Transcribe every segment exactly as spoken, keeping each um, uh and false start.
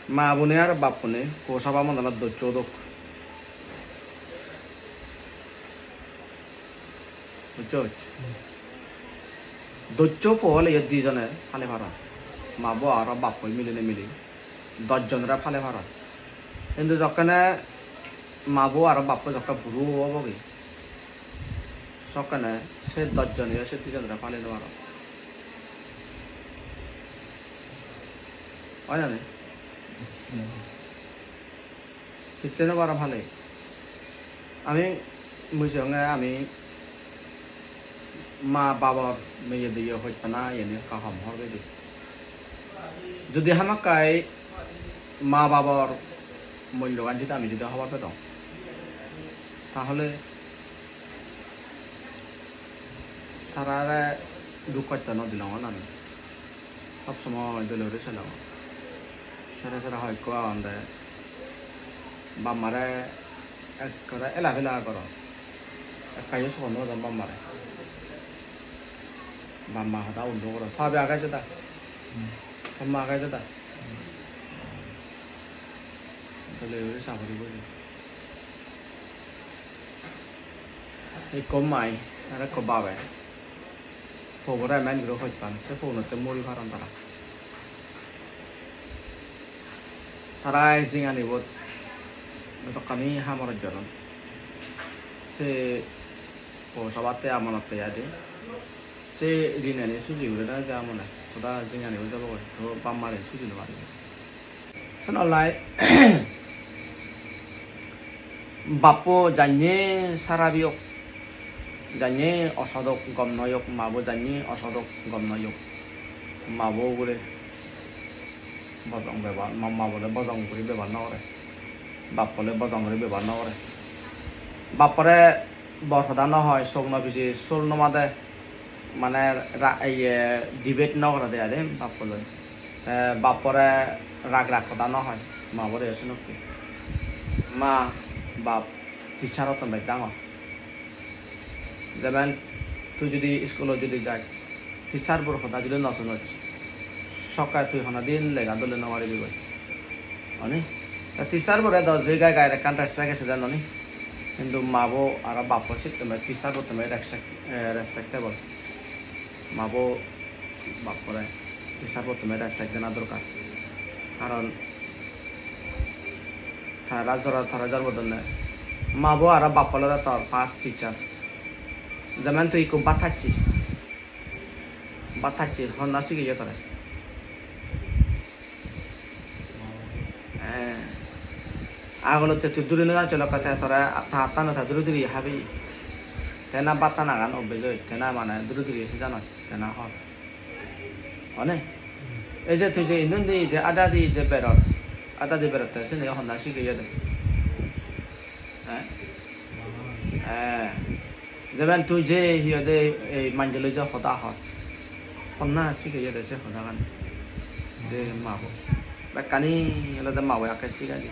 Ma bune ar bap bune po saba modonot doccho odok. Bucchoj? Doccho po ole iyot dijone pale paron. Ma bo aro bap bo milinei mili dosh jonore pale paron. Hintu jokkene ma bo aro bap bo jokke buro obogi, sokkene se dosh jone se dijonore pale no paron. Oi na ni? Hitte no paron pale? Ami, mui siyonge ami ma babor meye diye hojpana iyeni ekka hom hor goi de. Judi hamakkai ma babor mullogan judi ami judi hobor pedong, tahole tarare duk hosto no dilongor ami. Sob somoi dole guri selongor. Sere sere hoyekko agonde. Bap mare ekkore ela pela goron. Ekka yo sogon no dodon bap mare. Bap ma hoda undo goron. Tobe age jeda. Hmm. Tomma age jeda. Hmm. Dole guri sagori guri. Ekko mai ar ekko babe. Pobore emen guri hojpan, se pobonotte mori paron tara. Tara ei jinganibot bedokkani hamorot jadon. Se po sabatte amonotte aide. Se rinani suji guri no ja mone. Hoda jinganibot jabo goi. To bap mare suji no paribo. Senollai bappo janye sarabi ok, janye osodok gom noi ok, mabo janye osodok gom noi ok, mabo ugure bojong bebohar, ma-, mabole bojong guri bebohar no gore, bappole bojong guri bebohar no gore. Bappore bor hoda no hoi, sok no biji, sul no made, mane ra-, iye, debate no gorede ade bappo loi. Te bappore rag rag hoda no hoi, mabore yo senokke. Ma, bap, teacher-ottun bej dangor. Jemon tui judi iskulot judi jai, teacher-bor hoda judi no sunoj, sokke tui honodin lega dole no paribi goi. Oni? Te teacher-bore do je gai gai ekkan respect ese den oni. Hintu mabo aro bappo sittun bej teacher-bottun bej respect, eh, respectable. Mabo bappore teacher-bottun bej respect dena dorkar. Karon tara jora tara jorbo donne. Mabo aro bappo olode tor first teacher. Jemon tui ikko bhat hacchis. Bhat hacchis, honna sigeye tore? Eh. Agolotte tui duri no janoch lokke te tore ta hattano te duri duri habi. Te na bhat hanagan obbej oi, te na mane duri duri sijanot, te na hor. One? Ei je tui je indi undi je ada di je beror, ada di berotte sini honna sigeye de? Eh? Eh. Jemon tui je hi hoide ei manjoloi je hoda hor, honna sigeye de se hodagan? De mabo. Bekkani olode mabo akke sigadi.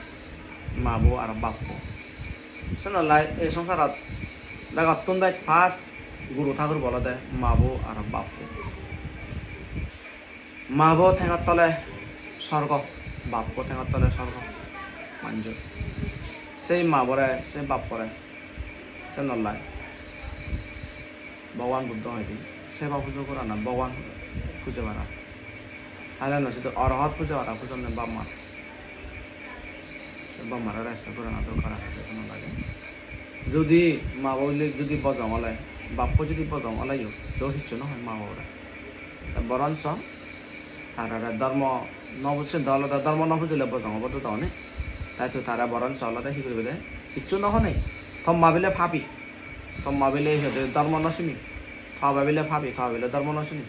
Mabo aro bappo. Senollai ei songsarot begottun bej first guru thagur bo olode mabo aro bappo. Mabo thengot tole sorgo, bappo thengot tole sorgo manjor. Sei mabore, sei bappore, senollai Bhogoban Buddho hoide seba pujo gorana, Bhogoban pujo bara. Hale no sidu orohot pujo bara, pujonne bap mar. Te bap mare respect gorana dorkar age, hono lage. Judi mabo bile judi bojong ole, bappo judi bojong oleyo, to hissu no hoi mabore. Te boronso tarare dhormo no bujile, olode dhormo no bujile bojong obo to dogoni. Tai to tare boronso olode hi guribe de? Hissu no honei. Tomma bile papi. Tomma bile hi hoide dhormo no sini. Toba bile papi, toba bile dhormo no sini.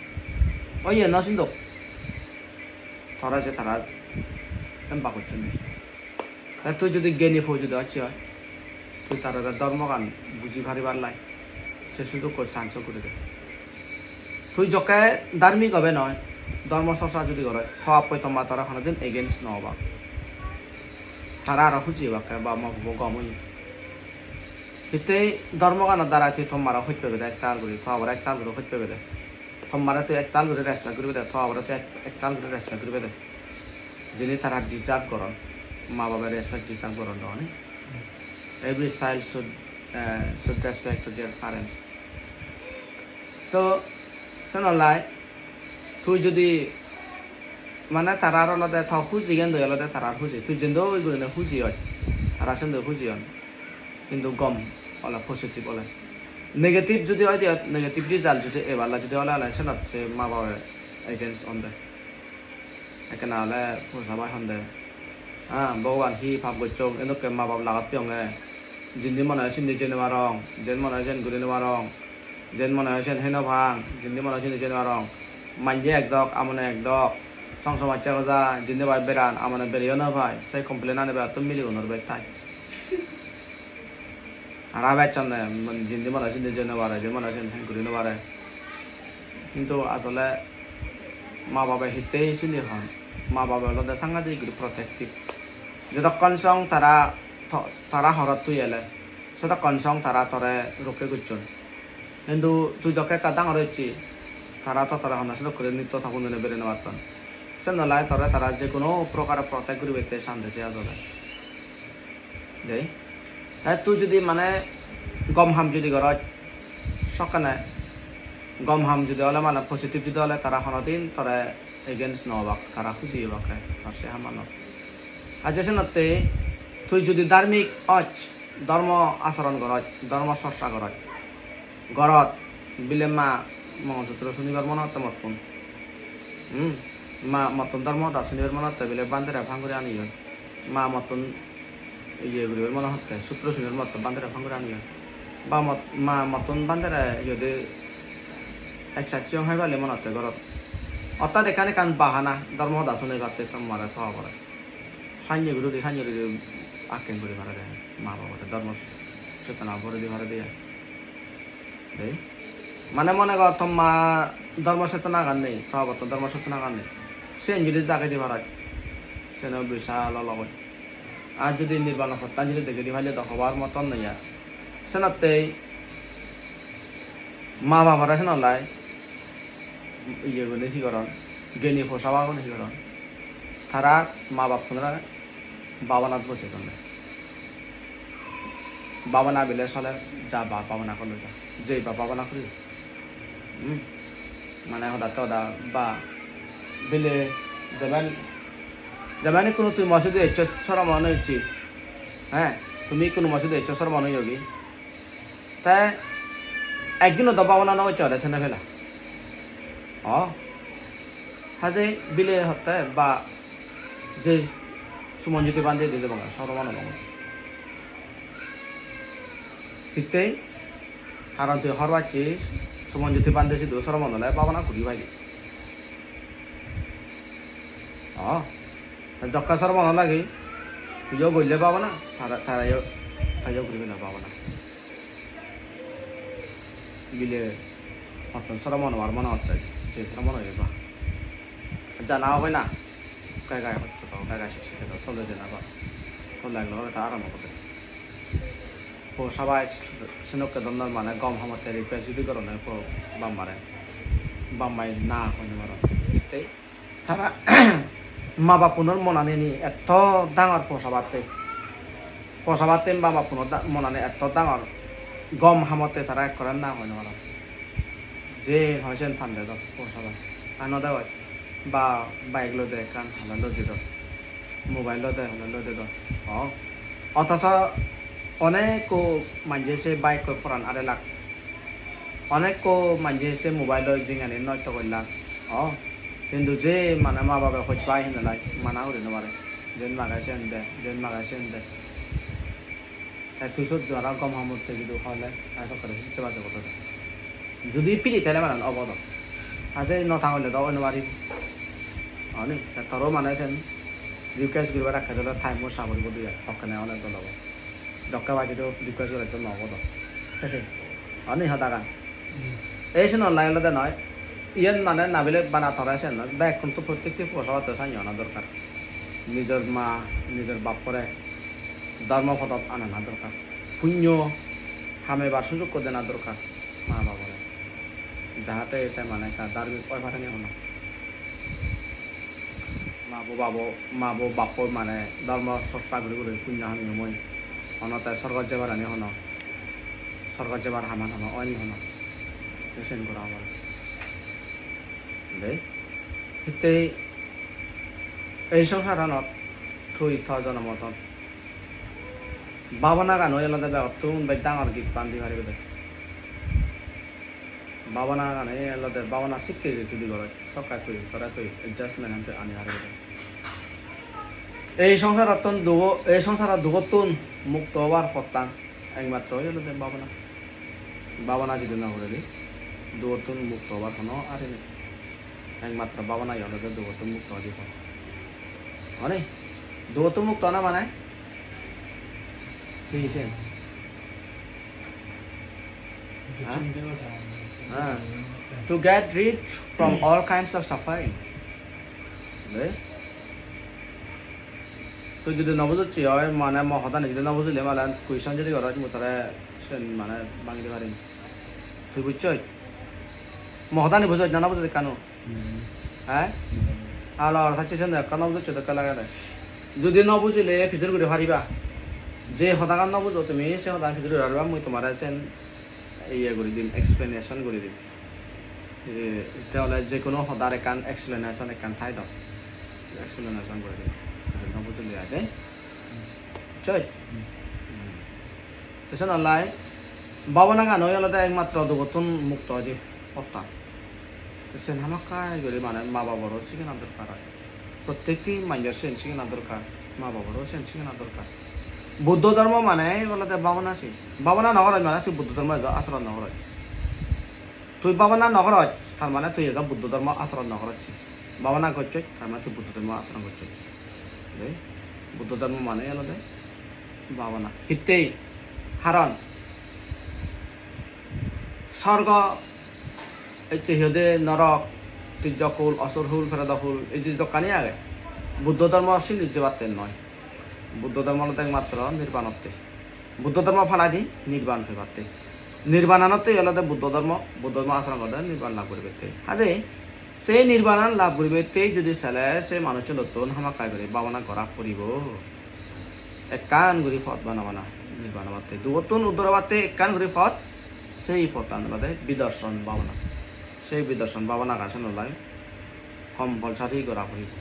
Oye no sindok. Tara je tara emba gocchonde. Te tui judi gyani po judi oi, tui tarare dhormogan buji paribar lai se sujukko chance guri de. Tui jokke dharmik obe noi, dhormo chorcha judi gore, to bappoi tomma tara honodin against no obak. Tara aro huji obakke ba ma pubo gom oye. Hittei dhormoganor darai tui tommare hoj pebe de ektal guri, to babare ektal guri hoj pebe de. Tommare tui ektal guri respect guribe de, to babare tui ek-, ektal guri respect guribe de. Jini tara deserve goron, ma babe respect deserve goron do oni. Every child should, uh, should respect to their parents. So, sen olai, tui jodi, mane, tarar olode to huji gen doi olode tarar huji. Tui jendoi gurine huji oi, tara sendoi huji on. Hintu gom ole, positive ole. Negative jodi oi de, negative result jodi ebar la jodi ole, ole senot se ma babe against on de. Ekkena ole posabai honde. Ha, Bhogoban, hi pap gocchong, edokke ma bap lagat peyonge. Jindi mone oi sindi jei no parong, jen mone oi sen guri no parong, jen mone oi sen hei no pang, jindi mone oi sindi jei no parong. Manje ek dok, amone ek dok. Song somajje goja, jindi pai beran, amone bereyo no pai. Se complain ani bebattun milegunor bek thai. Tara bejjonde, jindi mone sindi jei no pare, jindi mone sindi heng guri no pare. Hintu asole ma babe hittey sini hon? Ma babe olode sangadik guri protective. Jodokkon song tara to-, tara horot tui ele, sedokkon song tara tore rokke gocchon. Hintu tui jokke ekka dangor occhi, tara to tore honna sedok guri nitto topun dine bere no patton. Sen olai tore tara je hono prokare protect guribette sande se asole. Dei. Te tui jodi mane gom ham jodi goroj, sokkene gom ham jodi ole, mane positive jodi ole, tara honodin tore against no obak, tara huji obak, tor se hamanot. Ar je senotte tui jodi dharmik oj, dhormo acharon goroj, dhormo chorcha goroj, gorot bile ma Mongol Sutro sunibar mone hotte mottun. Hmm? Ma mottun dhormo hoda sunibar mone hotte bile bhante re phang guri aniyon. Ma mottun iye guribar mone hotte, sutro sunibar mone hotte bhante re phang guri aniyon. Ba mot-, ma mottun bhante re iyot ek sach siyong hai pale mone hotte gorot. Orthat ekkan ekkan bahana, dhormo hoda sunibatte tommare to obore. Sanye guri di, sanye guri di akken guri pare de, ma babore dhormo chetona bore di pare de. Dei. Mane mone gor tomma dhormo chetona gan nei, to babor to dhormo chetona gan nei. Siyen jodi jagei di parai, siyen o bisal ologoi. Ar jodi nirbano pottan jodi degei di paile do hobar moton noi ar. Senottei ma babore sen olai iye gune hi goron, geni posabagune hi goron, tara ma bappunore babanat bojei donde. Babana bile sole, ja ba babana gorle ja, jei ba babana guri. Hmm? Mane hodatte hoda ba bile jeban, jeban ikkunu tui mo sidu eccho soro mone hocche. He, tumi ikkunu mo sidu eccho soro mone hoyogi. Te ekdino do babana no gocche ode thene pela. O, haje bile hotte ba je Sumonjyoti bhante di debonge, soro mone hocche. Hittei, haron tui hor bacche Sumonjyoti bhante sidu soro mone ole babana guri paide. O, te jokke soro mone lage, tuiyo golle babana, tara, tarayo, tarayo guri pela babana. Bile hottun soro mone obar mone hotte, je soro mone oye ba. Jana obo na, gai gai hotte to, gai gai sik sik to, tole jena ba. Tole gelo ta aram obo de. Po sabai senokke donnor mane gom hamotte request judi gorone po bap mare. Bap mai na hoi no paron. Hittei? Tara ma bappunor monani ni etto dangor posabatte. Posabatte ma bappunor da-, monani etto dangor. Gom hamotte tara ekkore na hoi no paron. Je hoi sen pande do posabat. Ano degoj ba bike loi de ekkan, hala loi de do. Mobile loi de, hala loi de do. O. Othoso onekko manje se bike-koi poran arelak. Onekko manje se mobile-o jingani nosto gollak. O, hintu je mane ma babe hoj pai hinelai mana guri no pare. Jen mage sen de, jen mage sen de. Te tui sot jara gom hamotte judi hole, te sokkore sujje bajje godo de. Judi piri tele mane obo do. Aje no tangole do oi no pari. Oni, te toro mane sen request guribar rakke dole time-o sabor gudi ai. Hokkene onek dol obo. Jokke bagi do request gore to no obo do. Ani hodagan. Hmm. Ei siyen online olode noi. Iyen mane nabile bana tore siyen noi. Bekkun to prottekti posabatte sanye ona dorkar. Nijor ma, nijor bappore dhormo podot anana dorkar. Punyo hamebar sujukko dena dorkar ma babore. Jahate te mane ekka dharmik oi pareni hono. Mabo babo, mabo bappo mane dhormo chorcha guri guri punyo ham guri moi. Hono te sorgot jebar ani hono. Sorgot jebar haman hono, oini hono. Te sen gora obo. De. Hittei ei songsaranot tui to jonomoton bhabanagan oi olode begottun bej dangor gift an di paribe de. Bhabanagan oi olode bhabana sikke guri judi goroj, sokke tui, tore tui adjustment an tui ani paribe de. Ei songsarottun dugo, ei songsaro dugottun mukto obar pottan ekmatro oi olode bhabana. Bhabana judi no gurili, dugottun mukto obar hono ari nei. Ekmatro bhabana olode dugottun mukto oi jebo. Mane? Dugottun mukto ona mane? Hi sen? Ha? Ha. To get rid from all kinds of suffering. Bujile? Tui judi no bujocche oi, mane mo hodani judi no bujile, mane question judi goroj, mui tore sen mane bangi di parim. Tui bujchoi? Mo hodani bujoj na no bujoj ekkano? Hmm. He? Hmm. Alo, alo, sacche sen ekkan no bujocche dokke lagede. Judi no bujile, pijor guri pariba. Je hodagan no bujo tumi, se hodagan pijor guri pariba, mui tomare sen iye guri dim, explanation guri dim. E, te ole je hono hodar ekkan explanation ekkan thai do. Explanation guri dim. Judi no bujile oi de. Bujchoi? Hmm. Hmm. Te sen olai bhabanagan oi olode ekmatro dugottun mukto oi de pottan. Te sen hamakkai guri mane ma baboro sigana dorkar oi. Prottekti manjor sen sigana dorkar, ma baboro sen sigana dorkar. Buddho dhormo mane olode bhabana se. Bhabana no goroj mane tui Buddho dhormo ejo acharon no goroj. Tui bhabana no goroj, tar mane tui ejo Buddho dhormo acharon no goroj. Bhabana gocchoj, tar mane tui Buddho dhormo acharon gocchoj. De, Buddho dhormo mane olode bhabana. Hittei? Haron sorgo, ecche hi hoide norok, tijjokul, osurkul, peredokul, ei je jokkani age, Buddho dhormo sindi jebatte noi. Buddho dhormo olode ekmatro nirbanotte. Buddho dhormo palai di nirban pebatte. Nirbananotte olode Buddho dhormo, Buddho dhormo acharon gorode nirban lab guribatte. Haje sei nirbanan lab guribatte judi sele se manucchunottun hamakkai guri bhabana gora puribo. Ekkan guri pot bana bana nirban obatte. Dugottun uddor obatte ekkan guri pot, sei pottan olode bidarson bhabana. Sei bidarson bhabanagan sen olai compulsory gora puribo.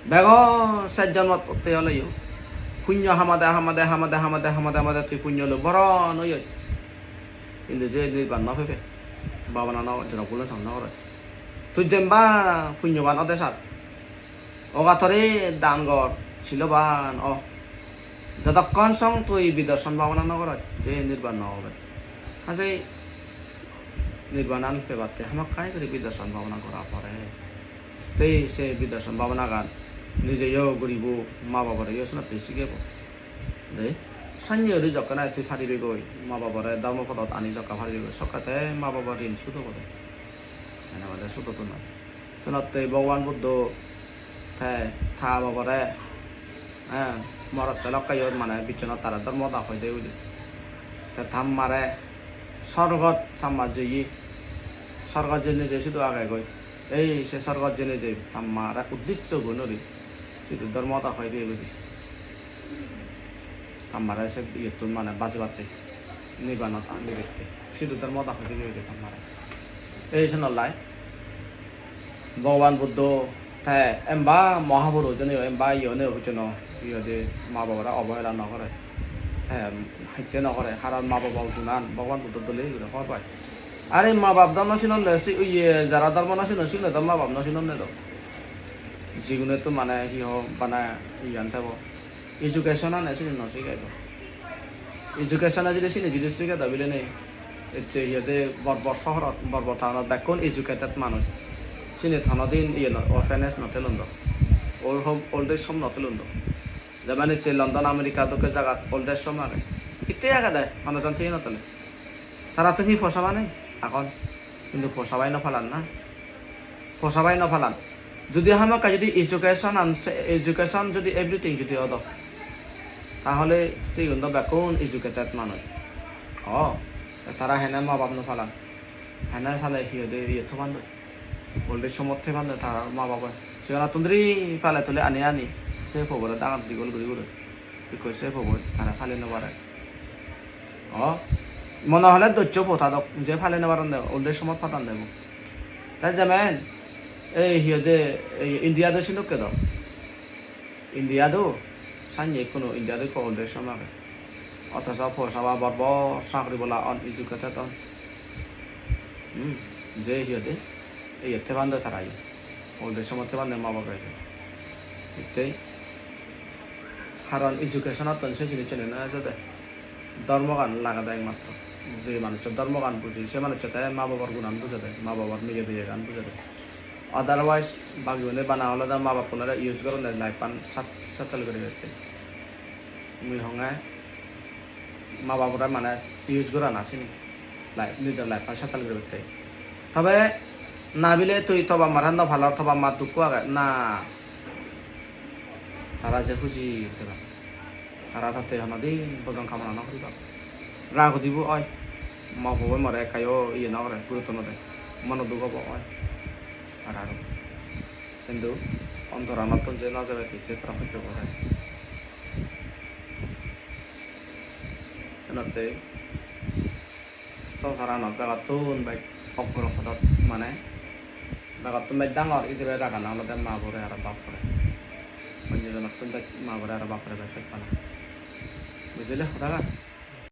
Bego sej jonmot otte oleyo punyo hamade, hamade, hamade, hamade, hamade, hamade tui punyo loi boron oyoj. Hintu je nirban no pebe, bhabana no, jono pulon sam no gore. Tui jemba punyoban ode sat, ogatore dan gor, siloban o. Jotokkon song tui bidarson bhabana no goroj, je nirban no obe. Haje nirbanan pebatte hamakkai guri bidarson bhabana gora pore. Te se bidarson bhabanagan nijeyo guribo, ma baboreyo senotte sigebo. De, sanye guri jokkene tui paribegoi, ma babore dhormo podot ani jokka paribegoi, sokke te ma babor rin sud obode. Ene bade sud obo na. Senotte Bhogoban Buddho te ta babore, eh, morotte lokke yo mane bichonot tare dhormo hoda hoi de udi. Te ta mare sorgot ta ma jeye, sorgot jeinei je sidu agegoi. Ei se sorgot jeinei je ta mare uddisse gunori sidu dhormo hoda hoi de udi. Ta mare se iyottun mane bajibatte, nirbanot anibette. Sidu dhormo hoda hoi de udi ta mare. Ei senollai Bhogoban Buddho te emba mahapurush jone, emba iye one, hojjono iye de ma babore obohela no gore. Te hitte no gore, haron ma babo gunan Bhogoban Buddho dole guri hobor pai. Are ma bab do no sinonde, si iye jara dhormo no sinon, sigune do ma bab no sinonde do. Jigune to mane hi ho bana iyan thebo. Education ane sini no sigey do. Education a jodi sini jodi sigey do bile nei, ecche iyede bor bor sohorot, bor bor townot bekkun educated manuj. Sini honodin iye no, orphanage no thelun do. Old home, old age home no thelun do. Jemon ecche London, America dokke jagat old age home age. Hitte agede, manujon theye no thele. Tara to hi posaba nei? Agon. Hintu posabai no palan na. Posabai no palan. Jodi hamakkai jodi education an se, education jodi everything jodi odo, tahole sigun do bekkun educated manuj. O, tara hene ma bap no palan? Hene sale hi hoide iye thoban do? Old age home ot theban do tara ma babe? Sigonottun duri pale tuli ani ani se pobore dangor digol guri guri. Ikko se pobo tara pale no pare. O, mone hole doccho po tadok, je pale no paron de, old age home-ot padan de bo. Te jemen, ei hi hoide, ei India do sinokke do. India do, sanye ikko no, India do ikko old age home age. Othoso po saba bor bor sagri bola on, educated on. Hmm, je hi hoide, ei ette bande tara ye. Old age home-ot bande ma babe. Itte, karon education-ottun se jinisani no ejede. Dhormogan lagede ekmatro. Je manuccho dhormogan buji, se manuccho te ma babor gunan bujede, ma babor niye diyegan bujede. Otherwise, bagiyune bana olode ma babunore use goronde life-an sat-, settle guribatte. Mui honge ma babore mane use gorana sini. Life, nijor life-an settle guribatte. Tobe na bile tui to bap mare no palor, to bap mar dukko age. Na. Tara je huji tara. Tara tatte honodin bojong kamona no guribak. Rag udibo oi. Ma baboy more ekkayo iye no gore, gurutto no de. Mono duk obo oi. Tara aro. Hintu ontoranottun je no jebe, se tara hojjo gore. Senotte songsaranot begottun bej oggor podot, mane begottun bej dangor ijebe ragana olode ma bore aro bap bore. Onyo jonottun bej ma bore aro bap bore bej bej bana. Bujile hodagan?